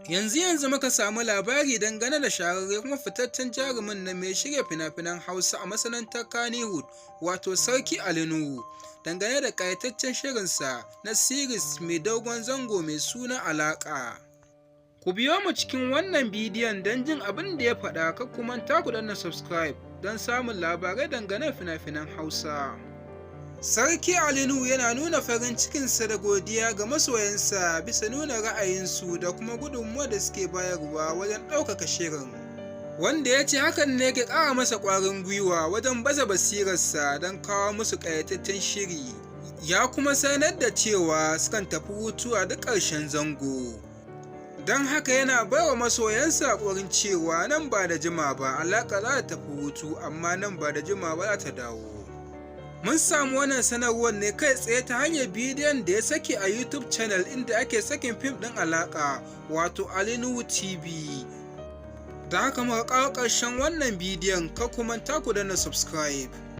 Yanzu yanzu muka samu labari dangane da shahararre kuma fitaccen jarumin nan mai shirya fina-finan Hausa a masana'antar Kannywood, wato Sarki Ali Nuhu, dangane da ƙayataccen shirinsa na series mai dogon zango mai suna Alaƙa. Ku biyo mu cikin wannan bidiyon don jin abin da ya faɗa, kar ku manta ku danna subscribe don samun labarai dangane da fina-finan Hausa. Sarki Ali Nuhu yana nuna farin cikinsa da godiya ga masoyansa bisa nuna ra'ayinsu da kuma gudunmawar da suke bayarwa wajen ɗaukaka shirin, wanda ya ce hakan ne ke ƙara masa ƙwarin gwiwa wajen baza basirarsa don kawo musu ƙayataccen shiri. Ya kuma sanar da cewa sukan tafi hutu a duk ƙarshen zango. Don haka yana baiwa masoyansa haƙurin cewa nan ba da jima ba Alaƙa za ta tafi hutu, amma nan ba da jima ba za ta dawo. Mun samu wannan sanarwar ne kai tsaye ta hanyar bidiyon da ya saki a YouTube channel inda ake sakin fim ɗin Alaƙa, wato Ali Nuhu TV. Da haka muka kawo ƙarshen wannan bidiyon, kar ku manta ku danna subscribe.